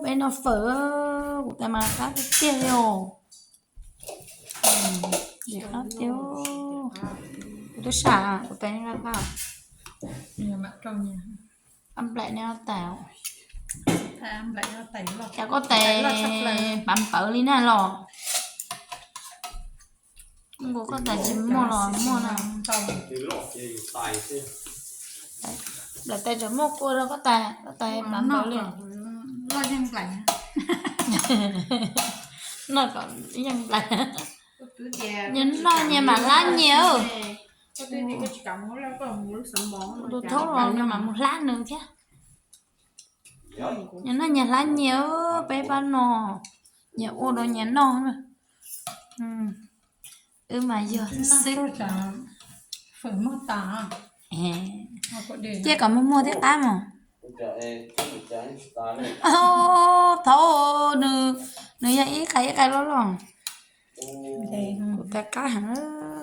Peb noj fawm, kuv tais mas qab tiag tiag li os. Qab tiag. Kuv twb sam kuv tais nqa qab. Qab nplaim neb tais. Cas koj tais pav npawv li na los? Nkaus koj tais tsis muaj los muaj na. Nplaim tais tseem muaj kua rau koj tais, koj tais pav npawv li. Noj kom yeej nplaim. Nyias noj nyias mam hlab nyias. Tus thaub los nws mam mus hlab nws thiab. Nyias noj nyias hlab nyias, peb pab no nyias ua rau nyias noj. Wb mas yog xwb. Cia kom muag muag thiab qab mog. Thaub, nws, nws yog ib qais ib qais loj loj. Kuv tais qab heev.